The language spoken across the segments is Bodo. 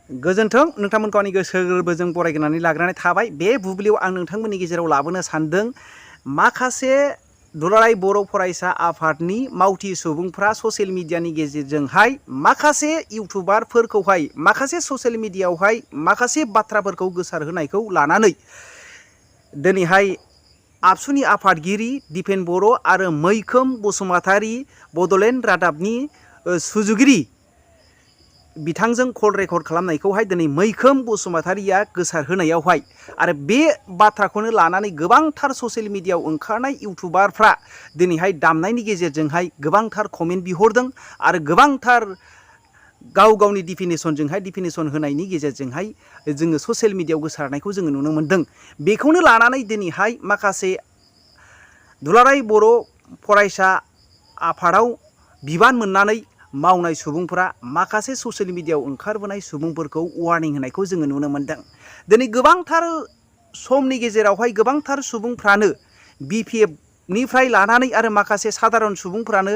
गोजोन्थों नोंथांमोनखौ आंनि गोसो गोरबोजों बरायग्रोनानै लाग्रोनाय थाबाय। बे बुब्लियाव आं नोंथांमोननि गेजेराव लाबोनो सानदों माखासे दुलाराय बर' फरायसा आफादनि मावथि सुबुंफ्रा ससियेल मिडियानि गेजेरजोंहाय माखासे इउटुबारफोरखौहाय माखासे ससियेल मिडियायावहाय माखासे बाथ्राफोरखौ गोसारहोनायखौ लानानै दिनैहाय आबसुनि आफादगिरि दिपेन बर' आरो मैखोम बसुमतारी बड'लेण्ड रादाबनि सुजुगिरि बिथांजों कल रेकर्ड खालामनायखौहाय दिनै मैखोम बसुमतारीया गोसारहोनायावहाय आरो बे बाथ्राखौनो लानानै गोबांथार ससियेल मिडियायाव ओंखारनाय इउटुबारफ्रा दिनैहाय दामनायनि गेजेरजोंहाय गोबांथार कमेन्ट बिहरदों आरो गोबांथार गाव गावनि डिफिनेसन होनायनि गेजेरजोंहाय जोङो ससियेल मिडियायाव गोसारनायखौ जोङो नुनो मोन्दों। बेखौनो लानानै दिनैहाय माखासे दुलाराय बर' फरायसा आफादाव बिबान मोननानै मावनाय सुबुंफोरा माखासे ससियेल मिडियायाव ओंखारबोनाय सुबुंफोरखौ वार्निं होनायखौ जोङो नुनो मोन्दों। दिनै गोबांथार समनि गेजेरावहाय गोबांथार सुबुंफ्रानो बिपिएफनिफ्राय लानानै आरो माखासे सादारन सुबुंफ्रानो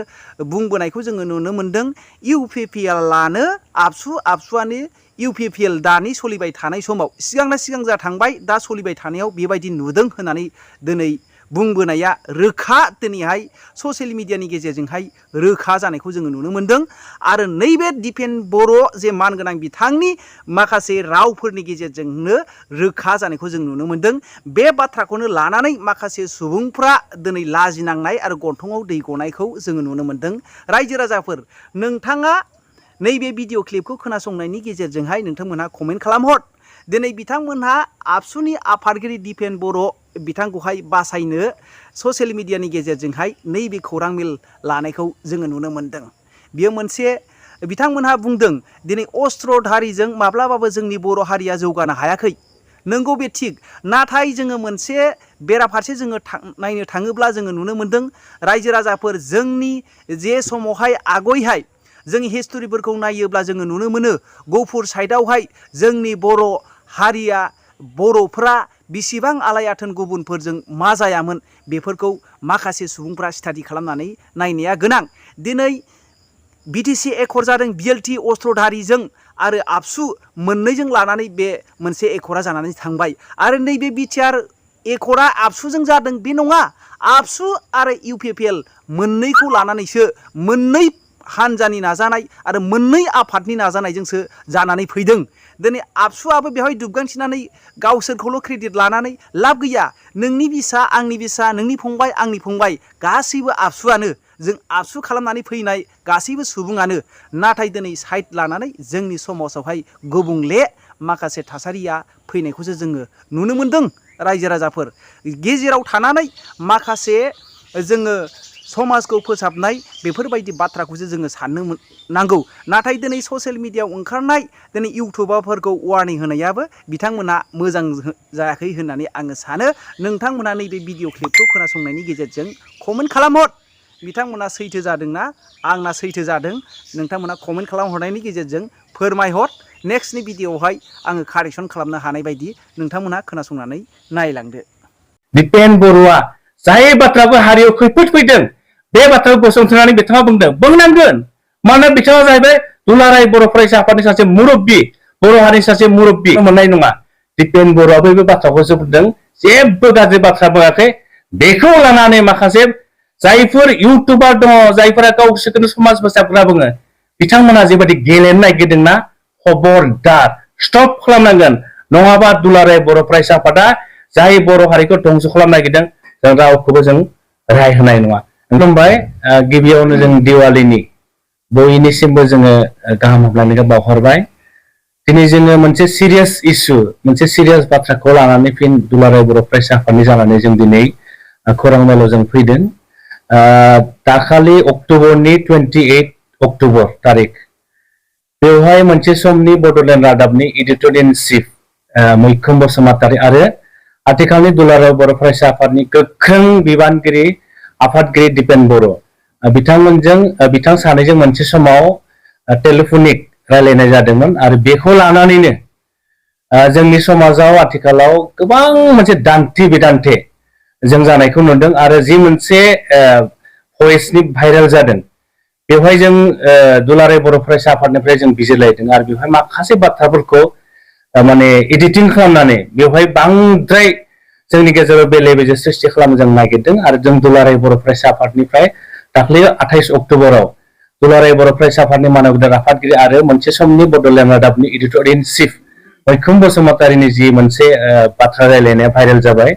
बुंबोनायखौ जोङो नुनो मोन्दों इउपिपिएलआनो आबसुआनो इउपिपिएल दानि सोलिबाय थानाय समाव सिगां जा थांबाय दा सोलिबाय थानायाव बेबायदि नुदों होननानै दिनै बुंबोनाया रोखा दिनैहाय ससियेल मिडियानि गेजेरजोंहाय रोखा जानायखौ जोङो नुनो मोन्दों आरो नैबे दिपेन बर' जे मानगोनां बिथांनि माखासे रावफोरनि गेजेरजोंनो रोखा जानायखौ जों नुनो मोन्दों। बे बाथ्राखौनो लानानै माखासे सुबुंफ्रा दिनै लाजिनांनाय आरो गन्थङाव दै गनायखौ जोङो नुनो मोन्दों। रायजो राजाफोर नोंथाङा नैबे भिडिअ क्लिपखौ खोनासंनायनि गेजेरजोंहाय नोंथांमोनहा कमेन्ट खालामहर। दिनै बिथांमोनहा आबसुनि आफादगिरि दिपेन बर' बिथांखौहाय बासायनो ससियेल मिडियानि गेजेरजोंहाय नैबे खौरां मेल लानायखौ जोङो नुनो मोन्दों। बियो मोनसे बिथांमोनहा बुंदों दिनै अस्त्रधारिजों माब्लाबाबो जोंनि बर' हारिया जौगानो हायाखै। नंगौ बे थिग, नाथाय जोङो मोनसे बेराफारसे जोङो नायनो थाङोब्ला जोङो नुनो मोन्दों रायजो राजाफोर जोंनि जे समावहाय आगयहाय जोंनि हिस्ट'रिफोरखौ नायोब्ला जोङो नुनो मोनो गफुर साइडआवहाय जोंनि बर' हारिया बर'फ्रा बेसेबां आलायाथोन गुबुनफोरजों मा जायामोन बेफोरखौ माखासे सुबुंफ्रा स्टाडि खालामनानै नायनाया गोनां। दिनै बिटिसि एकर्ड जादों बिएलटि अस्त्रधारिजों आरो आबसु मोननैजों लानानै बे मोनसे एकर्डा जानानै थांबाय आरो नैबे बिटिआर एकर्डा आबसुजों जादों बे नङा, आबसु आरो इउपिपिएल मोननैखौ लानानैसो मोननै हानजानि नाजानाय आरो मोननै आफादनि नाजानायजोंसो जानानै फैदों। दिनै आबसुआबो बेवहाय दुबगांथिनानै गावसोरखौल' क्रेडिट लानानै लाब गैया। नोंनि बिसा आंनि बिसा, नोंनि फंबाय आंनि फंबाय गासैबो आबसुआनो, जों आबसु खालामनानै फैनाय गासैबो सुबुङानो। नाथाय दिनै साइड लानानै जोंनि समाजावहाय गुबुंले माखासे थासारिया फैनायखौसो जोङो नुनो मोन्दों। रायजो राजाफोर गेजेराव थानानै माखासे जोङो समाजखौ फोसाबनाय बेफोरबायदि बाथ्राखौसो जोङो साननो नांगौ। नाथाय दिनै ससियेल मिडियायाव ओंखारनाय दिनै इउटुबारफोरखौ वार्निं होनायाबो बिथांमोना मोजां जायाखै होननानै आङो सानो। नोंथांमोना नैबे भिडिअ क्लिपखौ खोनासंनायनि गेजेरजों कमेन्ट खालामहर। बिथांमोना सैथो जादोंना आंना सैथो जादों नोंथांमोना कमेन्ट खालामहरनायनि गेजेरजों फोरमायहर। नेक्स्टनि भिडिअआवहाय आङो कारेक्सन खालामनो हानाय बायदि नोंथांमोना खोनासंनानै नायलांदो। दिपेन बर'आ जाय बाथ्राखौ हारियाव खैफोद फैदों बे बाथ्राखौ गसंथानानै बिथाङा बुंनांगोन। मानोना बिथाङा जाहैबाय दुलाराय बर' फरायसा आफादनि सासे मुरब्बी, बर' हारिनि सासे मुरब्बी मोननाय नङा। दिपेन बर'आबो बे बाथ्राखौसो बुंदों, जेबो गाज्रि बाथ्रा बुङाखै। बेखौ लानानै माखासे जायफोर इउटुबार दङ, जायफोरा गावसोरखौनो समाज फोसाबग्रा बुङो, बिथांमोना जेबायदि गेलेनो नागिरदोंना खबरदार स्टप खालामनांगोन। नङाबा दुलाराय बर' फरायसा आफादा जाय बर' हारिखौ धंस' खालामनो नागिरदों जों रावखौबो जों राय होनाय नङा। खुलुमबाय। गिबियावनो जों दिवालीनि बयनिसिमबो जोङो गाहाम हामलायनायखौ बावहरबाय। दिनै जोङो मोनसे सिरियास इस्यु, मोनसे सिरियास बाथ्राखौ लानानै फिन दुलाराय बर' फरायसा आफादनि जानानै जों दिनै खौरां मेलाव जों फैदों। दाखालि अक्ट'बरनि 28 अक्ट'बर तारिख बेवहाय मोनसे समनि बड'लेण्ड रादाबनि एडिटर इन चिफ मैखोम बसुमतारी आरो आथिखालनि दुलाराय बर' फरायसा आफादनि गोख्रों बिबानगिरि आफादगिरि दिपेन बर' बिथां सानैजों मोनसे समाव टेलिफनिक रायलायनाय जादोंमोन आरो बेखौ लानानैनो जोंनि समाजाव आथिखालाव गोबां मोनसे दान्थे बिदान्थे जों जानायखौ नुदों आरो जि मोनसे भइसनि भाइरेल जादों बेवहाय जों दुलाराय बर' फरायसा आफादनिफ्राय जों बिजिरलायदों आरो बेवहाय माखासे बाथ्राफोरखौ माने एडिटिं खालामनानै बेवहाय बांद्राय जोंनि गेजेराव बेले बेजे सृष्टि खालामनो जों नागिरदों आरो जों दुलाराय बर' फरायसा आफादनिफ्राय दाख्लै 28 अक्ट'बराव दुलाराय बर' फरायसा आफादनि मानगोदां आफादगिरि आरो मोनसे समनि बड'लेण्ड रादाबनि एडिटर इन चिफ मैखोम बसुमतारीनि जि मोनसे बाथ्रा रायलायनाया भाइरेल जाबाय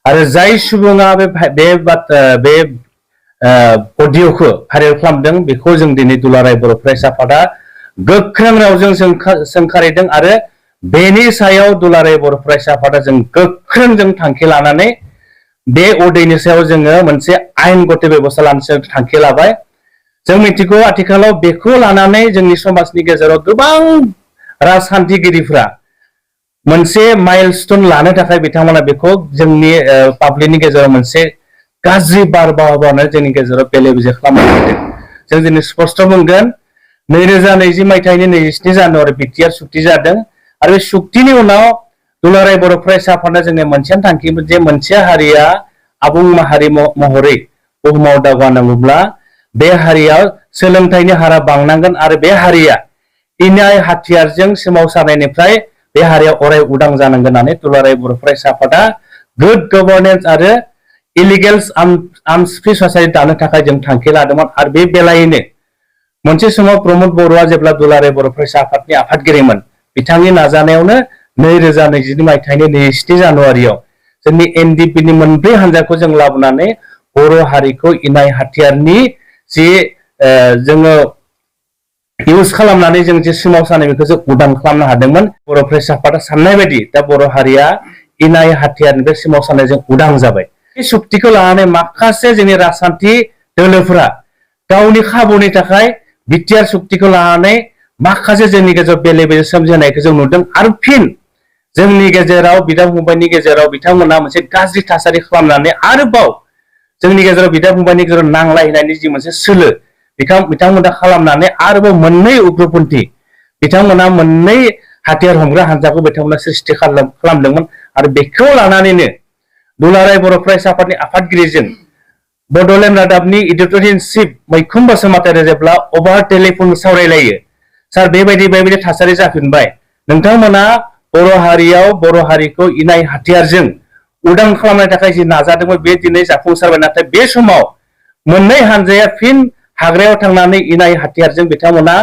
आरो जाय सुबुङा बे अडिअखौ भाइरेल खालामदों बेखौ जों दिनै दुलाराय बर' फरायसा आफादा गोख्रों रावजों सोंखारिदों आरो बेनि सायाव दुलाराय बर' फरायसा आफादा जों गोख्रों जों थांखि लानानै बे अडिअनि सायाव जोङो मोनसे आयेनगत बेबस्था लानो थांखि लाबाय। जों मिथिगौ आथिखालाव बेखौ लानानै जोंनि समाजनि गेजेराव गोबां राजखान्थिगिरिफ्रा मोनसे माइलस्टोन लानो थाखाय बिथांमोना बेखौ जोंनि पाब्लिकनि गेजेराव मोनसे गाज्रि बारहावा जोंनि गेजेराव बेले बेजे खालामनो नागिरदों। जों दिनै स्पष्ट बुंगोन 2020 मायथाइनि 27 जानुवारि बिटिआर सुक्ति जादों आरो बे सुक्तिनि उनाव दुलाराय बर' फरायसा आफादा जोंनि मोनसे थांखिमोन जे मोनसे हारिया आबुं माहारि महरै बुहुमाव दावगानांगौब्ला बे हारियाव सोलोंथाइनि हारा बांनांगोन आरो बे हारिया इनाय हाथियारजों सोमावसारनायनिफ्राय बे हारिया अराय उदां जानांगोन होननानै दुलाराय बर' फरायसा आफादा गुड गभर्नेन्स आरो इलिगेल्स आर्म्स फ्रि ससाइटि दानो थाखाय जों थांखि लादोंमोन आरो बे बेलायैनो मोनसे समाव प्रमद बर'आ जेब्ला दुलाराय बर' फरायसा आफादनि आफादगिरिमोन बिथांनि नाजानायावनो 2020 मायथाइनि 27 जानुवारियाव जोंनि एनडिपिनि मोनब्रै हानजाखौ जों लाबोनानै बर' हारिखौ इनाय हाथियारनि जि जोङो इउज खालामनानै जों जे सोमावसारनाय बेखौ जों उदां खालामनो हादोंमोन। बर' फरायसा आफादा साननाय बायदि दा बर' हारिया इनाय हाथियारनिफ्राय सोमावसारनायजों उदां जाबाय। बे सुक्तिखौ लानानै माखासे जोंनि राजखान्थि दोलोफोरा गावनि खाबुनि थाखाय बिटिआर सुक्तिखौ लानानै माखासे जोंनि गेजेराव बेले बेजे सोमजिनायखौ जों नुदों आरो फिन जोंनि गेजेराव बिदा फंबायनि गेजेराव बिथांमोना मोनसे गाज्रि थासारि खालामनानै आरोबाव जोंनि गेजेराव बिदा फंबायनि गेजेराव नांलायनायनि जि मोनसे सोलो बिथांमोना खालामनानै आरोबाव मोननै उग्रपन्थी बिथांमोना मोननै हाथियार हमग्रा हानजाखौ बिथांमोना सृष्टि खालामदोंमोन आरो बेखौ लानानैनो दुलाराय बर' फरायसा आफादनि आफादगिरिजों बड'लेण्ड रादाबनि एडिटर इन चिफ मैखोम बसुमतारी जेब्ला अभार टेलिफन सावरायलायो सार बेबायदि थासारि जाफिनबाय नोंथांमोना बर' हारियाव बर' हारिखौ इनाय हाथियारजों उदां खालामनो थाखाय जि नाजादोंमोन बे दिनै जाफुंसारबाय नाथाय बे समाव मोननै हानजाया फिन हाग्रायाव थांनानै इनाय हाथियारजों बिथांमोना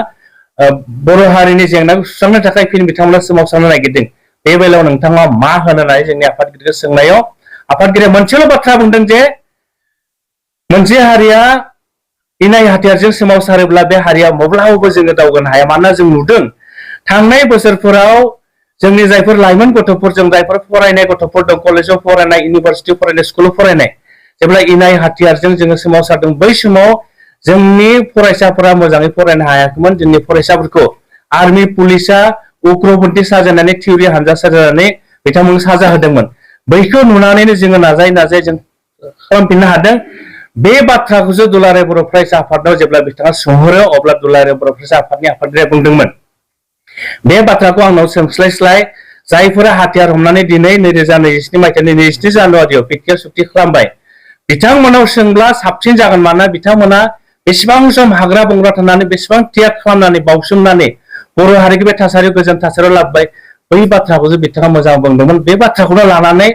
बर' हारिनि जेंनाखौ सुस्रांनो थाखाय फिन बिथांमोना सोमावसारनो नागिरदों। बे बेलायाव नोंथाङा मा होनो होननानै जोंनि आफादगिरिखौ सोंनायाव आफादगिरिया मोनसेल' बाथ्रा बुंदों जे मोनसे हारिया इनाय हाथियारजों सोमावसारोब्ला बे हारिया माब्लाबाबो जोङो दावगानो हाया। मानोना जों नुदों थांनाय बोसोरफोराव जोंनि जायफोर लाइमोन गथ'फोर जों जायफोर फरायनाय गथ'फोर दं कलेजाव फरायनाय इउनिभारसिटियाव फरायनाय स्कुलाव फरायनाय जेब्ला इनाय हाथियारजों जोङो सोमावसारदों बै समाव जोंनि फरायसाफोरा मोजाङै फरायनो हायाखैमोन। जोंनि फरायसाफोरखौ आर्मि पुलिसा उग्रपन्थी साजायनानै थिउरि हानजा साजायनानै बिथांमोनखौ साजा होदोंमोन। बैखौ नुनानैनो जोङो नाजायै जों खालामफिननो हादों। बे बाथ्राखौसो दुलाराय बर' फरायसा आफादाव जेब्ला बिथाङा सोंहरो अब्ला दुलाराय बर' फरायसा आफादनि आफादगिरिया बुंदोंमोन बे बाथ्राखौ आंनाव सोंस्लायस्लाय जायफोरा हाथियार हमनानै दिनै 2027 मायथाइनि 27 जानुवारियाव बिटिआर सुक्ति खालामबाय बिथांमोनाव सोंब्ला साबसिन जागोन। मानोना बिथांमोना बेसेबां सम हाग्रा बंग्रा थानानै बेसेबां त्याग खालामनानै बावसोमनानै बर' हारिखौ बे थासारियाव गोजोन थासारियाव लाबोबाय बै बाथ्राखौसो बिथाङा मोजां बुंदोंमोन। बे बाथ्राखौनो लानानै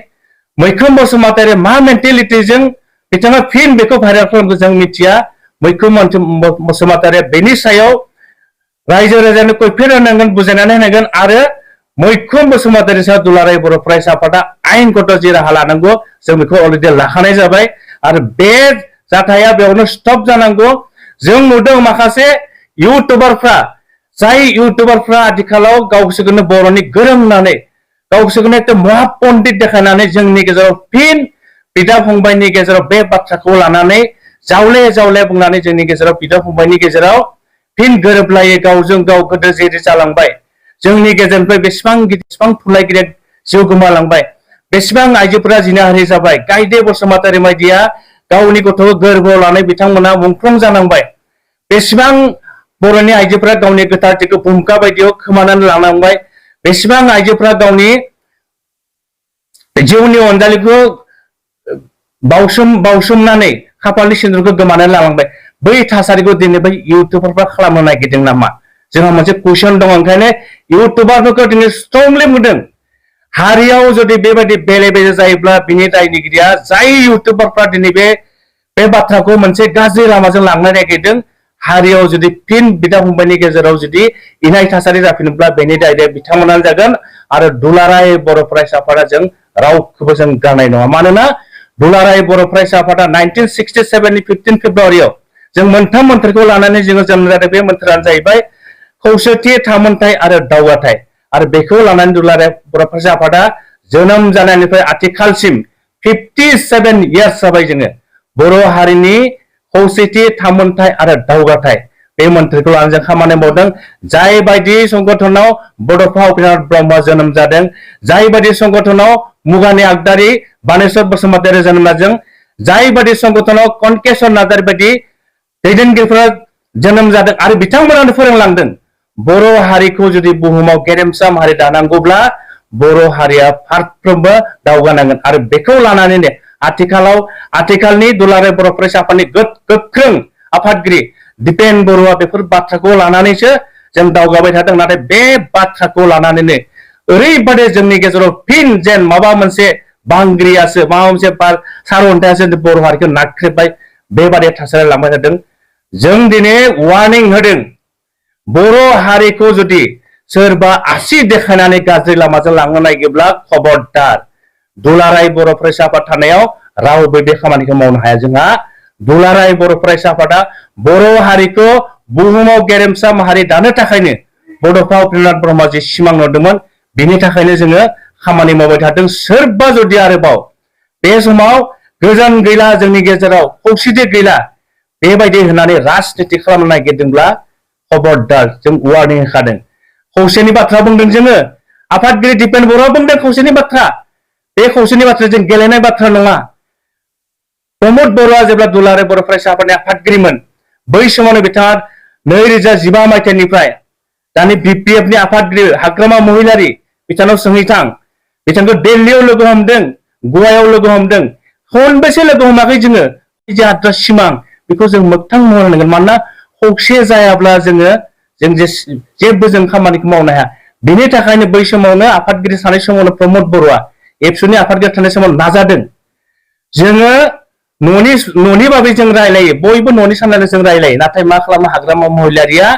मैखोम बसुमतारी मा मेन्टेलिटिजों बिथाङा फिन बेखौ भाइरेल खालामदों जों मिथिया। मैखोम बसुमतारीया बेनि सायाव रायजो राजानो खैफोद होनांगोन बुजायनानै होनांगोन आरो मैखोम बसुमतारी सायाव दुलाराय बर' फरायसा आफादा आयेनगत जि राहा लानांगौ जों बेखौ अलरेडि लाखानाय जाबाय आरो बे जाथाया बेयावनो स्टप जानांगौ। जों नुदों माखासे इउटुबारफ्रा जाय इउटुबारफ्रा आथिखालाव गावसोरखौनो बर'नि गोरों होननानै गावसोरखौनो एकदम महापन्डित देखायनानै जोंनि गेजेराव फिन बिदा फंबायनि गेजेराव बे बाथ्राखौ लानानै जावले बुंनानै जोंनि गेजेराव बिदा फंबायनि गेजेराव फिन गोरोबलायै गावजों गाव गोदो जेरै जालांबाय जोंनि गेजेरनिफ्राय बेसेबां थुनलाइगिरिया जिउ गोमालांबाय बेसेबां आइजोफोरा जिनाहारि जाबाय गायदे बसुमतारी बायदिया गावनि गथ'खौ गोरबोआव लानाय बिथांमोना मुंख्लं जानांबाय बेसेबां बर'नि आइजोफोरा गावनि गोथारथिखौ भुमखा बायदियाव खोमानानै लानांबाय बेसेबां आइजोफोरा गावनि जिउनि अनजालिखौ बावसोमनानै खाफालनि सिन्दुरखौ गोमानानै लालांबाय बै थासारिखौ दिनै बै इउटुबारफ्रा खालामनो नागिरदों नामा जोंहा मोनसे कुइसन दङ ओंखायनो इउटुबारफोरखौ दिनै स्ट्रंलि बुंदों हारियाव जुदि बेबायदि बेले बेजे जायोब्ला बिनि दायनिगिरिया जाय इउटुबारफ्रा दिनै बे बाथ्राखौ मोनसे गाज्रि लामाजों लांनो नागिरदों हारियाव जुदि फिन बिदा फंबायनि गेजेराव जुदि इनाय थासारि जाफिनोब्ला बेनि दायया बिथांमोनानो जागोन आरो दुलाराय बर' फरायसा आफादा जों रावखौबो जों गारनाय नङा मानोना दुलाराय बर' फरायसा आफादा 1967 नि 15 फेब्रुवारियाव जों मोनथाम मोन्थोरखौ लानानै जोङो जोनोम जादों बे मोन्थोरानो जाहैबाय खौसेथि थामोनथाय आरो दावगाथाय आरो बेखौ लानानै दुलाराय बर' फरायसा आफादा जोनोम जानायनिफ्राय आथिखालसिम 57 इयार्स जाबाय जोङो बर' हारिनि खौसेथि थामोनथाय आरो दावगाथाय बे मोन्थोरखौ लानानै जों खामानि मावदों जाय बायदि संगठनाव बड'फा उपेन्द्रनाथ ब्रह्मआ जोनोम जादों जाय बायदि संगठनाव मुगानि आगदारि बानेश्वर बसुमतारी जोनोम जादों जाय बायदि संगठनाव कनकेश्वर नार्जारी बायदि दैदेनगिरिफोरा जोनोम जादों आरो बिथांमोनानो फोरोंलांदों बर' हारिखौ जुदि बुहुमाव गेरेमसा माहारि दानांगौब्ला बर' हारिया फारफ्रोमबो दावगानांगोन आरो बेखौ लानानैनो आथिखालनि दुलाराय बर' फरायसा आफादनि गोख्रों आफादगिरि दिपेन बरुवा बेफोर बाथ्राखौ लानानैसो जों दावगाबाय थादों नाथाय बे बाथ्राखौ लानानैनो ओरैबादि जोंनि गेजेराव फिन जेन माबा मोनसे बांग्रियासो माबा मोनसे बार सारअन्थायासो बर' हारिखौ नाख्रेबबाय बेबादि थासारि लांबाय थादों जों दिनै वार्निं होदों बर' हारिखौ जुदि सोरबा आसि देखायनानै गाज्रि लामाजों लांनो नागिरब्ला खबरदार दुलाराय बर' फरायसा आफाद थानायाव रावबो बे खामानिखौ मावनो हाया जोंहा दुलाराय बर' फरायसा आफादा बर' हारिखौ बुहुमाव गेरेमसा माहारि दानो थाखायनो बड'फा उपेन्द्रनाथ ब्रह्मआ जि सिमां नुदोंमोन बिनि थाखायनो जोङो खामानि मावबाय थादों सोरबा जुदि आरोबाव बे समाव गोजोन गैला जोंनि गेजेराव खौसेथि गैला बेबायदि होननानै राजनिति खालामनो नागिरदोंब्ला खबरदार जों वार्निं होखादों खौसेनि बाथ्रा बुंदों जोङो आफादगिरि दिपेन बरुवा बुंदों खौसेनि बाथ्रा बे खौसेनि बाथ्रा जों गेलेनाय बाथ्रा नङा प्रमद बरुवा जेब्ला दुलाराय बर' फरायसा आफादनि आफादगिरिमोन बै समावनो बिथाङा 2015 मायथाइनिफ्राय दानि बिपिएफनि आफादगिरि हाग्रामा महिलारि बिथांनाव सोंहैथां बिथांखौ दिल्लीयाव लोगो हमदों गवायाव लोगो हमदों खनबेसे लोगो हमाखै जोङो जे आद्रा सिमां बेखौ जों मोगथां महर होनांगोन मानोना खौसे जायाब्ला जों जेबो जों खामानिखौ मावनो हाया बेनि थाखायनो बै समावनो आफादगिरि थानाय समावनो प्रमद बरुवा एबसुनि आफादगिरि थानाय समाव नाजादों जोङो न'नि बागै जों रायलायो बयबो न'नि साननानै जों रायलायो नाथाय मा खालामो हाग्रामा महिलारिया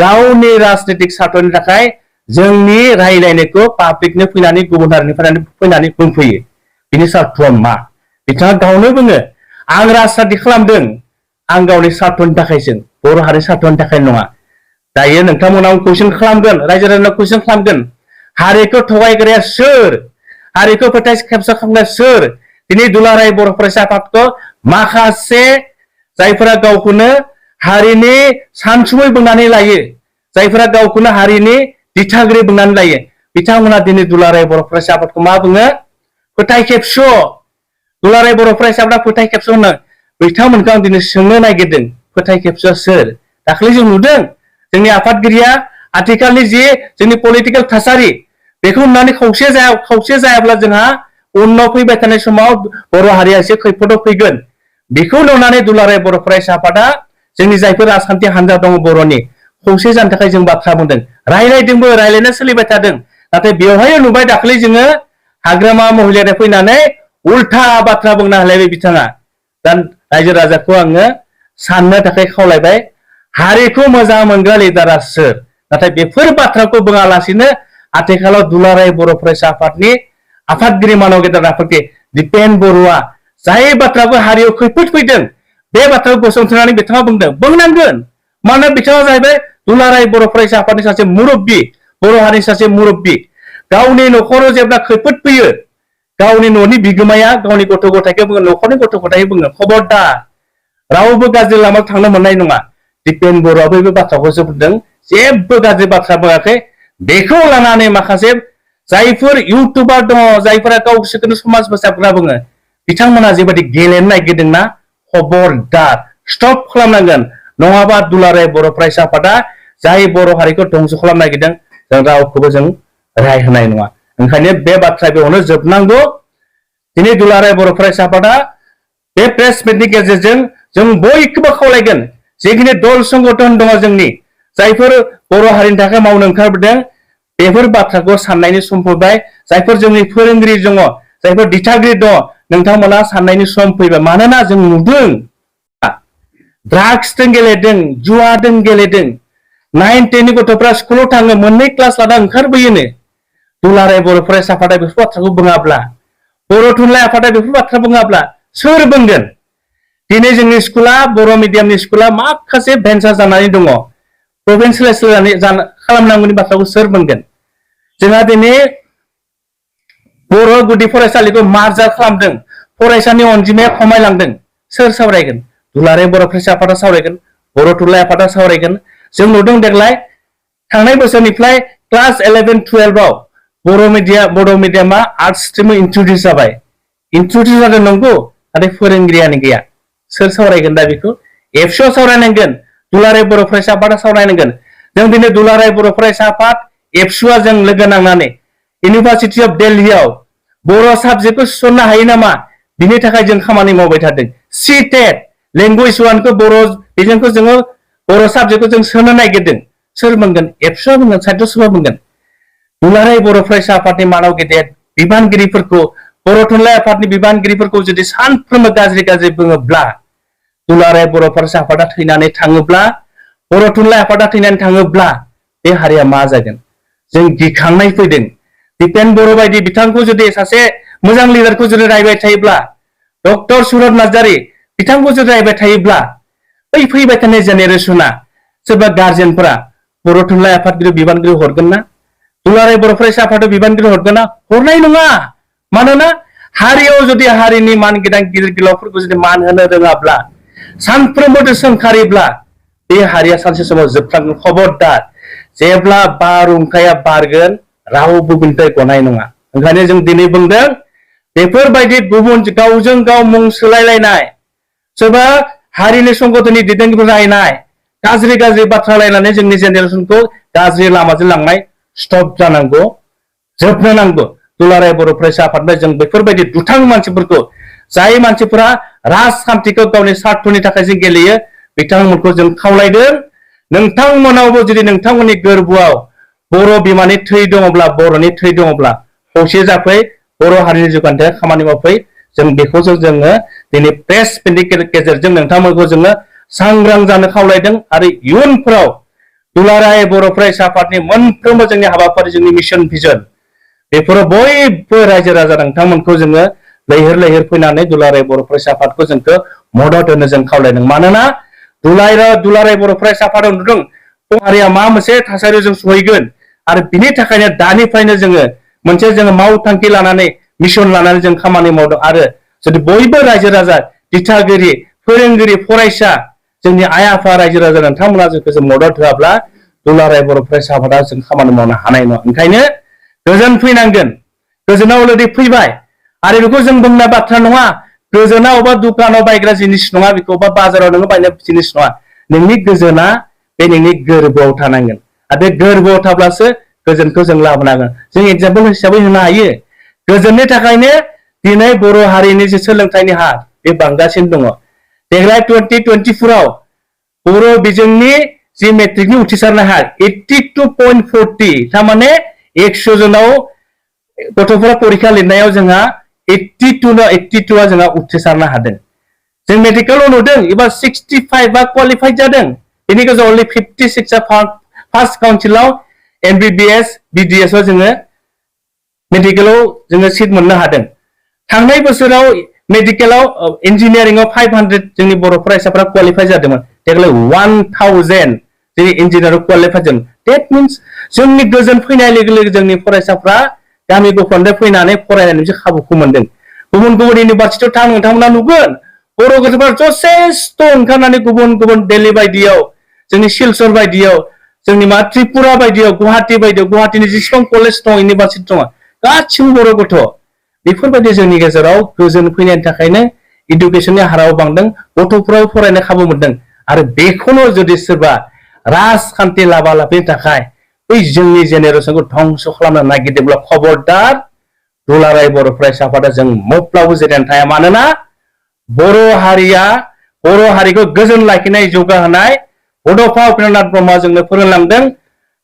गावनि राजनीतिक सार्थनि थाखाय जोंनि रायलायनायखौ पाब्लिकनो फैनानै गुबुन हारिनिफ्राय फैनानै बुंफैयो बिनि सार्थआ मा बिथाङा गावनो बुङो आं राजनीति खालामदों आं गावनि सार्थनि थाखायसो बर' हारिनि सार्थनि थाखाय नङा दायो नोंथांमोनाव कुइसन खालामगोन रायजो राजानाव कुइसन खालामगोन हारिखौ थगायग्राया सोर हारिखौ फोथाय खेबस' खालामग्राया सोर दिनै दुलाराय बर' फरायसा आफादखौ माखासे जायफोरा गावखौनो हारिनि सानसुमै बुंनानै लायो जायफोरा गावखौनो हारिनि दिथागिरि बुंनानै लायो बिथांमोना दिनै दुलाराय बर' फरायसा आफादखौ मा बुङो फोथाय खेबस' दुलाराय बर' फरायसा आफादा फोथाय खेबस' होनो बिथांमोनखौ आं दिनै सोंनो नागिरदों फोथाय खेबस'आ सोर दाखालि जों नुदों जोंनि आफादगिरिया आथिखालनि जि जोंनि पलिटिकेल थासारि बेखौ नुनानै खौसे जायाब्ला जोंहा उनाव फैबाय थानाय समाव बर' हारिया एसे खैफोदाव फैगोन बेखौ नुनानै दुलाराय बर' फरायसा आफादा जोंनि जायफोर राजखान्थि हान्जा दङ बर'नि खौसे जानो थाखाय जों बाथ्रा बुंदों रायलायदोंबो रायलायना सोलिबाय थादों नाथाय बेवहाय नुबाय दाखालि जोङो हाग्रामा महिलारिया फैनानै उल्था बाथ्रा बुंना होलायबाय बिथाङा दा रायजो राजाखौ आङो साननो थाखाय खावलायबाय हारिखौ मोजां मोनग्रा लिडारा सोर नाथाय बेफोर बाथ्राखौ बुङालासिनो आथिखालाव दुलाराय बर' फरायसा आफादनि आफादगिरि मानव गेदेर आफादगिरि दिपेन बरुवा जाय बाथ्राखौ हारियाव खैफोद फैदों बे बाथ्राखौ गसंथानानै बिथाङा बुंनांगोन मानोना बिथाङा जाहैबाय दुलाराय बर' फरायसा आफादनि सासे मुरब्बि बर' हारिनि सासे मुरब्बि गावनि न'खराव जेब्ला खैफोद फैयो गावनि न'नि बिगोमाया गावनि गथ' गथायखौ बुङो न'खरनि गथ' गथायखौ बुङो खबरदार रावबो गाज्रि लामायाव थांनो मोननाय नङा दिपेन बरुवाबो बे बाथ्राखौसो बुंदों जेबो गाज्रि बाथ्रा बुङाखै बेखौ लानानै माखासे जायफोर इउटुबार दङ जायफोरा गावसोरखौनो समाज फोसाबग्रा बुङो बिथांमोना जेबायदि गेलेनो नागिरदोंना खबरदार स्टप खालामनांगोन नङाबा दुलाराय बर' फरायसा आफादा जाय बर' हारिखौ धंस' खालामनो नागिरदों जों रावखौबो जों राय होनाय नङा ओंखायनो बे बाथ्रा बेयावनो जोबनांगौ दिनै दुलाराय बर' फरायसा आफादा बे प्रेस मिटनि गेजेरजों जों बयखौबो खावलायगोन जिखिनि दल संगठन दङ जोंनि जायफोर बर' हारिनि थाखाय मावनो ओंखारबोदों बेफोर बाथ्राखौ साननायनि सम फैबाय जायफोर जोंनि फोरोंगिरि दङ जायफोर दिथागिरि दङ नोंथांमोना साननायनि सम फैबाय मानोना जों नुदों ड्राग्सजों गेलेदों जुवाजों गेलेदों 9, 10 नि गथ'फ्रा स्कुलाव थाङो मोननै क्लास लाना ओंखारबोयोनो दुलाराय बर' फरायसा आफादा बेफोर बाथ्राखौ बुङाब्ला बर' थुनलाइ आफादा बेफोर बाथ्रा बुङाब्ला सोर बुंगोन दिनै जोंनि स्कुला बर' मिडियामनि स्कुला माखासे भेन्सार जानानै दङ प्रभिन्सियेलाइज खालामनांगौनि बाथ्राखौ सोर बुंगोन जोंहा दिनै बर' गुदि फरायसालिखौ मार्जार खालामदों फरायसानि अनजिमाया खमायलांदों सोर सावरायगोन दुलाराय बर' फरायसा आफादा सावरायगोन बर' थुनलाइ आफादा सावरायगोन जों नुदों देग्लाय थांनाय बोसोरनिफ्राय क्लास 11, 12 आव बर' मिडियामा आर्ट्स स्ट्रिमाव इन्ट्रडिउस जाबाय इन्ट्रडिउस जादों नंगौ नाथाय फोरोंगिरियानो गैया सोर सावरायगोन दा बेखौ एबसुआ सावरायनांगोन दुलाराय बर' फरायसा आफादा सावरायनांगोन जों दिनै दुलाराय बर' फरायसा आफाद एबसुआ जों लोगो नांनानै इउनिभार्सिटि अफ दिल्लीआव बर' साबजेक्टखौ थिसननो हायो नामा बिनि थाखाय जों खामानि मावबाय थादों CTET लेंगुवेज 1 खौ बर' बिजोंखौ जोङो बर' साबजेक्टखौ जों सोनो नागिरदों सोर बुंगोन एबसुआ बुंगोन साहित्य सभा बुंगोन दुलाराय बर' फरायसा आफादनि मानाव गेदेर बिबानगिरिफोरखौ बर' थुनलाइ आफादनि बिबानगिरिफोरखौ जुदि सानफ्रोमबो गाज्रि बुङोब्ला दुलाराय बर' फरायसा आफादा थैनानै थाङोब्ला बर' थुनलाइ आफादा थैनानै थाङोब्ला बे हारिया मा जागोन जों गिखांनाय फैदों दिपेन बर' बायदि बिथांखौ जुदि सासे मोजां लिडारखौ जुदि रायबाय थायोब्ला डक्टर सुरत नार्जारी बिथांखौ जुदि रायबाय थायोब्ला बै फैबाय थानाय जेनेरेसना सोरबा गार्जेनफोरा बर' थुनलाइ आफादगिरि बिबानगिरि हरगोन ना दुलाराय बर' फरायसा आफादाव बिबानगिरि हरगोन ना हरनाय नङा मानोना हारियाव जुदि हारिनि मानगोनां गिदिर गोलावफोरखौ जुदि मान होनो रोङाब्ला सानफ्रोमबो सोंखारिब्ला बे हारिया सानसे समाव जोबलांगोन खबरदार जेब्ला बारहुंखाया बारगोन रावबो बिनिफ्राय गनाय नङा ओंखायनो जों दिनै बुंदों बेफोरबायदि गुबुन गावजों गाव मुं सोलायलायनाय सोरबा हारिनि संगठननि दैदेनगिरि रायनाय गाज्रि बाथ्रा रायनानै जोंनि जेनेरेसनखौ गाज्रि लामाजों लांनाय स्टप जानांगौ जोबनो नांगौ दुलाराय बर' फरायसा आफादनिफ्राय जों बेफोरबायदि दुथां मानसिफोरखौ जाय मानसिफोरा राजखान्थिखौ गावनि स्वार्थनि थाखाय जों गेलेयो बिथांमोनखौ जों खावलायदों नोंथांमोनावबो जुदि नोंथांमोननि गोरबोआव बर' बिमानि थै दङब्ला बर'नि थै दङब्ला खौसे जाफै बर' हारिनि जौगानो थाखाय खामानि मावफै जों बेखौ जोङो दिनै प्रेस मिटनि गेजेरजों नोंथांमोनखौ जोङो सांग्रां जानो खावलायदों आरो इयुनफोराव दुलाराय बर' फरायसा आफादनि मोनफ्रोमबो जोंनि हाबाफारि जोंनि मिशन भिजन बेफोराव बयबो रायजो राजा नोंथांमोनखौ जोङो लैहोर फैनानै दुलाराय बर' फरायसा आफादखौ जोंखौ मदद होनो जों खावलायदों मानोना दुलाराय बर' फरायसा आफादाव नुदों हारिया मा मोनसे थासारियाव जों सहैगोन आरो बिनि थाखायनो दानिफ्रायनो जोङो मावथांखि लानानै मिशन लानानै जों खामानि मावदों आरो जुदि बयबो रायजो राजा दिथागिरि फोरोंगिरि फरायसा जोंनि आइ आफा रायजो राजा नोंथांमोना जोंखौ जों मदद होआब्ला दुलाराय बर' फरायसा आफादा जों खामानि मावनो हानाय नङा ओंखायनो गोजोन फैनांगोन गोजोना अलरेडि फैबाय आरो बेखौ जों बुंनाय बाथ्रा नङा गोजोना अबा दुखानाव बायग्रा जिनिस नङा बेखौ बा बाजाराव नोङो बायनाय जिनिस नङा नोंनि गोजोना बे नोंनि गोरबोआव थानांगोन आरो बे गोरबोआव थाब्लासो गोजोनखौ जों लाबोनांगोन जों एग्जाम्पल हिसाबै होनो हायो गोजोननि थाखायनो दिनै बर' हारिनि जे सोलोंथाइनि हार बे बांगासिनो दङ देग्लाय 2024 आव बर' बिजोंनि जि मेट्रिकनि उथ्रिसारनाय हार 82.40 थारमाने 100 जनाव गथ'फोरा परीक्षा लिरनायाव जोंहा 82 जोंहा उथ्रिसारनो हादों जों मेडिकेलाव नुदों एबा 65 बा क्वालिफाइड जादों बेनि गेजेराव अनलि 56 फार्स्ट काउन्सिलाव MBBS BDS आव जोङो मेडिकेलाव जोङो सिट मोननो हादों थांनाय बोसोराव मेडिकेलाव इन्जिनियारिंआव 500 जोंनि बर' फरायसाफोरा क्वालिफाइ जादोंमोन देग्लाय 1000 जोंनि इन्जिनियाराव क्वालिफाइ जादों डेट मिन्स जोंनि गोजोन फैनाय लोगो लोगो जोंनि फरायसाफ्रा गामि गफानिफ्राय फैनानै फरायनायनि मोनसे खाबुखौ मोनदों गुबुन इउनिभारसिटियाव थां नोंथांमोना नुगोन बर' गथ'फोरा जथेस्थ' ओंखारनानै गुबुन देल्ली बायदियाव जोंनि सिलचर बायदियाव जोंनि मा त्रिपुरा बायदियाव गुवाहाटि बायदियाव गुवाहाटिनि जेसेबां कलेज दं इउनिभारसिटि दङ गासिबो बर' गथ' बेफोरबायदि जोंनि गेजेराव गोजोन फैनायनि थाखायनो इडुकेसननि हाराव बांदों गथ'फोराव फरायनो खाबु मोनदों आरो बेखौनो जुदि सोरबा राजखान्थि लाबालाफिनि थाखाय बै जोंनि जेनेरेसनखौ धंस खालामनो नागिरदोंब्ला खबरदार दुलाराय बर' फरायसा आफादा जों माब्लाबाबो जिरायनानै थाया मानोना बर' हारिया बर' हारिखौ गोजोन लाखिनाय जौगाहोनाय बड'फा उपेन्द्रनाथ ब्रह्मआ जोंनो फोरोंलांदों।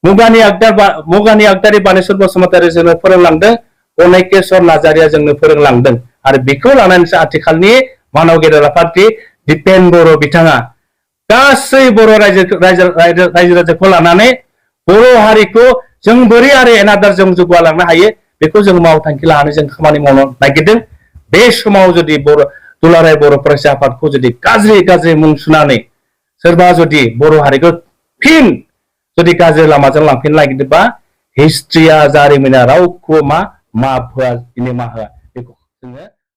मुगानि आगदारि बानेश्वर बसुमतारी जोंनो फोरोंलांदों। अनेकेश्वर नार्जारिया जोंनो फोरोंलांदों आरो बेखौ लानानैसो आथिखालनि मानव गेदेर पार्टी दिपेन बर' बिथाङा गासै बर' रायजो राजाखौ लानानै बर' हारिखौ जों बोरै आरो एनादार जों जौगालांनो हायो बेखौ जों मावथांखि लानानै जों खामानि मावनो नागिरदों। बे समाव जुदि दुलाराय बर' फरायसा आफादखौ जुदि गाज्रि मुं सुनानै सोरबा जुदि बर' हारिखौ फिन जुदि गाज्रि लामाजों लांफिननो नागिरदोंबा हिस्ट्रिया जारिमिना रावखौ माफ होआ, निमाहा होआ बेखौ जोङो